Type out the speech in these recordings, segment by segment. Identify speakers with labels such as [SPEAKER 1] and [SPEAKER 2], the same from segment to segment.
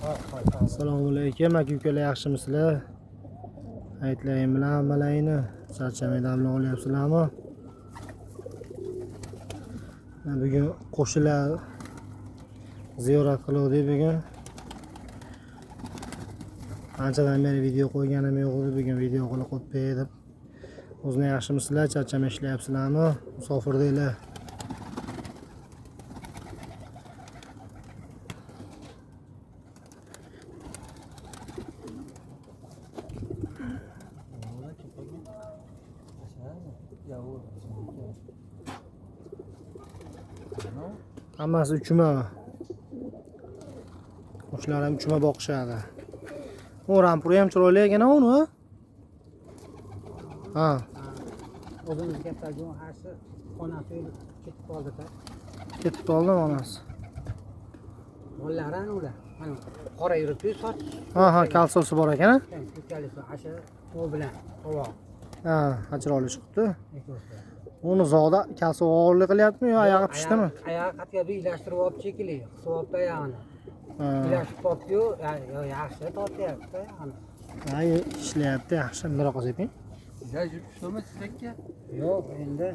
[SPEAKER 1] Assalomu alaykum aka ukalar, yaxshimisizlar? Aytlayim bilan hammalaringni charchamay damla olyapsizlarmi? Bugun qo'shilar ziyorat qiluvdik bugun. Anchadan beri video qo'yganim yo'q edi, bugun video qilib qo'yib deb. O'zini yaxshimisizlar, charchamay ishlayapsizlarmi? Musofirdanglar. Hammasi uchma. Qushlar ham uchma boqishadi. U rampuri ham chiroyli ekan uni. Ha.
[SPEAKER 2] O'zimiz gaplarga qarshi onasi ketib qoldi-da.
[SPEAKER 1] Ketib qoldimi onasi?
[SPEAKER 2] Bolalari ana ular. Mana qora yuribdi, soch.
[SPEAKER 1] Ha, ha, kalsosi bor ekan-a?
[SPEAKER 2] Ko'chalisi asha u bilan tovoq.
[SPEAKER 1] Ha, chiroyli chiqibdi. Uni zoda kalso og'irlik qilyaptimi yo oyog'i pishdimi?
[SPEAKER 2] Oyog'i qatga bir ilashtirib olib chekili, qisib olibdi oyog'ini. Ilashib qolibdi-yu, yaxshi tortyapti oyog'ini.
[SPEAKER 1] Ha, ishlayapti, yaxshi. Bundoq qilsang.
[SPEAKER 3] Sizlar tushdimi sizlarga?
[SPEAKER 2] Yo'q, endi.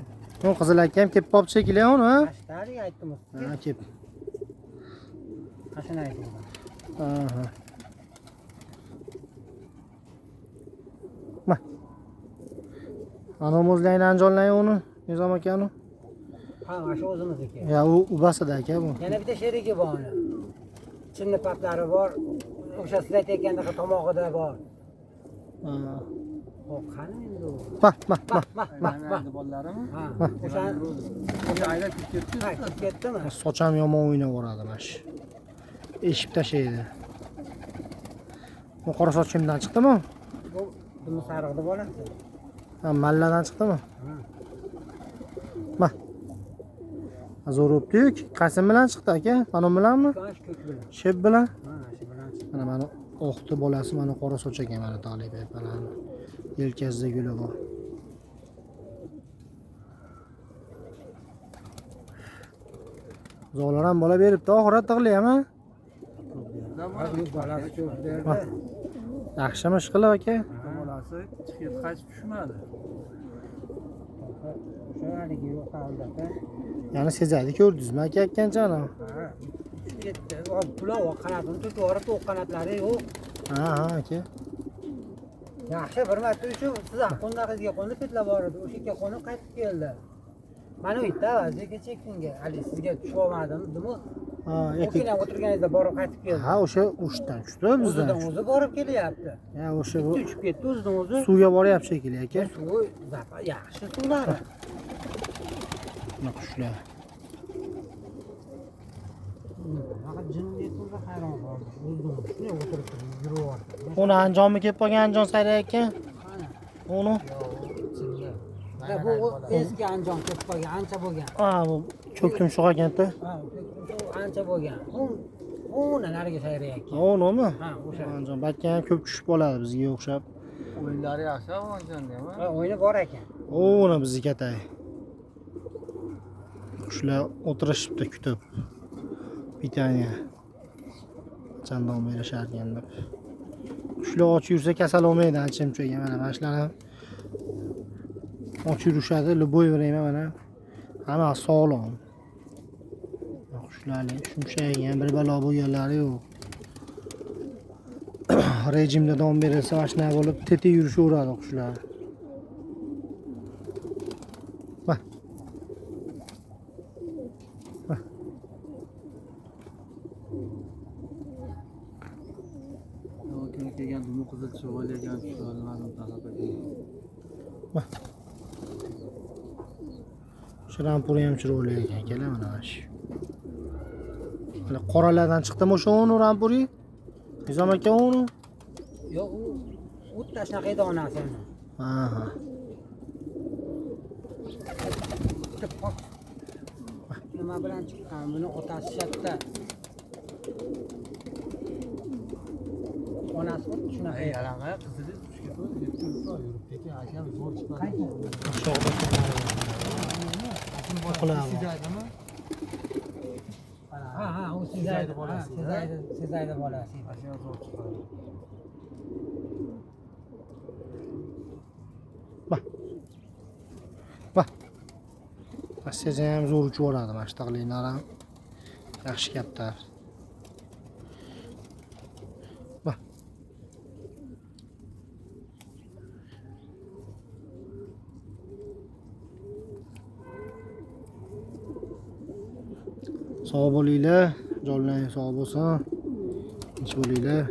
[SPEAKER 1] U qizil aka ham kelib qolib shekilli uni, ha?
[SPEAKER 2] Ashtari aytdim sizga.
[SPEAKER 1] Ha, kelib.
[SPEAKER 2] Qashini aytdim.
[SPEAKER 1] Aha. Ma. Ana o'zlaringni anjonlang uni, Nizom akani.
[SPEAKER 2] Ha, shu o'zimizniki.
[SPEAKER 1] Ya, u ubasida aka bu.
[SPEAKER 2] Yana bitta sherigi bor uni. Chinni patlari bor. O'sha siz aytayotgandaqa tomog'ida bor.
[SPEAKER 1] Ha.
[SPEAKER 2] Xo'p, qani endi u?
[SPEAKER 1] Ma, ma, ma.
[SPEAKER 2] Ma, ma, ma.
[SPEAKER 3] Bolalarimi?
[SPEAKER 2] Ha, o'sha
[SPEAKER 3] o'sha aylab ketdi.
[SPEAKER 2] Ha, ketdimi?
[SPEAKER 1] Soch ham yomon o'ynab yuboradi mana shu. Eshib tashlaydi. Bu qora soch kimdan chiqdimi?
[SPEAKER 2] Bu dumi sariqni bolasi.
[SPEAKER 1] Ha, malladan chiqdimi?
[SPEAKER 2] Ha.
[SPEAKER 1] Ma. Zo'r o'pdi-yu. Qaysi bilan chiqdi aka? Mana bilanmi?
[SPEAKER 2] Ko'k bilan.
[SPEAKER 1] Sheb bilan?
[SPEAKER 2] Ha, shu bilan chiqdi.
[SPEAKER 1] Mana mana oqti bolasi mana qora soch ekan, mana Talib mana. Yelkasida guli bor. Zo'rlar ham bola beribdi, oxirat tig'laymi?
[SPEAKER 2] Bolasi cho'p berdi.
[SPEAKER 1] Yaxshimi ish qilib aka?
[SPEAKER 3] Bolasi chiqib qaytib tushmadi.
[SPEAKER 2] O'sha haligi yo'q qoldi-da.
[SPEAKER 1] Ya'ni sezadi, ko'rdingizmi aka akkanchani?
[SPEAKER 2] Ha. Ketdi. Bular qanotini tutib yuborib, o'q qanotlari yo'q.
[SPEAKER 1] Ha, ha aka.
[SPEAKER 2] Yaxshi, bir marta uchib, siz ham qo'ndag'izga qo'nib petlab bordi. O'sha yerga qo'nib qaytib keldi. Mana u yerda vaziga chekdinga. Hali sizga tushib olmadim, dimi?
[SPEAKER 1] Ha,
[SPEAKER 2] O'kina o'tirganingizda borib qaytib keldi.
[SPEAKER 1] Ha, o'sha ushdan tushdi bizdan.
[SPEAKER 2] O'zidan o'zi borib kelyapti.
[SPEAKER 1] Ya, o'sha bu
[SPEAKER 2] uchib ketdi o'zidan o'zi.
[SPEAKER 1] Suvga boryapti shekilli aka.
[SPEAKER 2] Suvi zafa yaxshi suvlari.
[SPEAKER 1] Mana qushlar.
[SPEAKER 2] Faqat jinni tursa hayron qoldi. O'zidan shunday o'tirib yuraverdi.
[SPEAKER 1] Uni anjonmi kelib qolgan, anjon sayrayotgan? Uni?
[SPEAKER 2] Bu eski anjon kelib qolgan, ancha bo'lgan.
[SPEAKER 1] Ha, bu ko'k tumshuq ekanda.
[SPEAKER 2] Ha, ko'k tumshuq ancha bo'lgan. Uni nariga sayrayotgan.
[SPEAKER 1] Unimi?
[SPEAKER 2] Ha, o'sha.
[SPEAKER 1] Anjon bakka ham ko'p tushib qoladi bizga o'xshab.
[SPEAKER 3] O'yinlari yaxshi anjonda ham.
[SPEAKER 2] Ha, o'yini bor ekan.
[SPEAKER 1] Uni bizni katay. Qushlar o'tirishibdi kutib. Pitaniya. Qachon dam berishar ekan deb. Qushlar och yursa kasal olmaydi ancha-muncha. Mana mana shular ham och yurishadi, любой время mana hamma sog'lom. Qushlarning shumshaygan bir balo bo'lganlari yo'q. Rejimda dam berilsa mana shunday bo'lib tetik yurishaveradi qushlar. Ma. Ma.
[SPEAKER 3] Kuni kelgan dumi qizil chiroyli ekan, tushunmadim talab ekan.
[SPEAKER 1] Ma. Shirampuri ham chiroyli ekan, kela mana shu. Hali qoralardan chiqdimi o'sha uni rampuri? Nizom aka uni?
[SPEAKER 2] Yo'q, u o'tta shunaqa edi onasi.
[SPEAKER 1] Ha, ha.
[SPEAKER 2] Nima bilan chiqqan? Buni otasi shatda. Onasi shunaqa
[SPEAKER 3] edi. Yalang'a qizili tushib ketdi, yurib ketgan akam zo'r chiqadi.
[SPEAKER 1] O'qiladi.
[SPEAKER 2] Ha, ha, u
[SPEAKER 3] Sezaydi bolasi.
[SPEAKER 2] Sezaydi, Sezaydi bolasi.
[SPEAKER 3] Ashyo zo'r chiqadi.
[SPEAKER 1] Va. Seza ham zo'r uchib yuboradi, mana shu taqliklar ham yaxshi kaptar. Va. Sog' bo'linglar, jonlaring sog' bo'lsin. Tinch bo'linglar.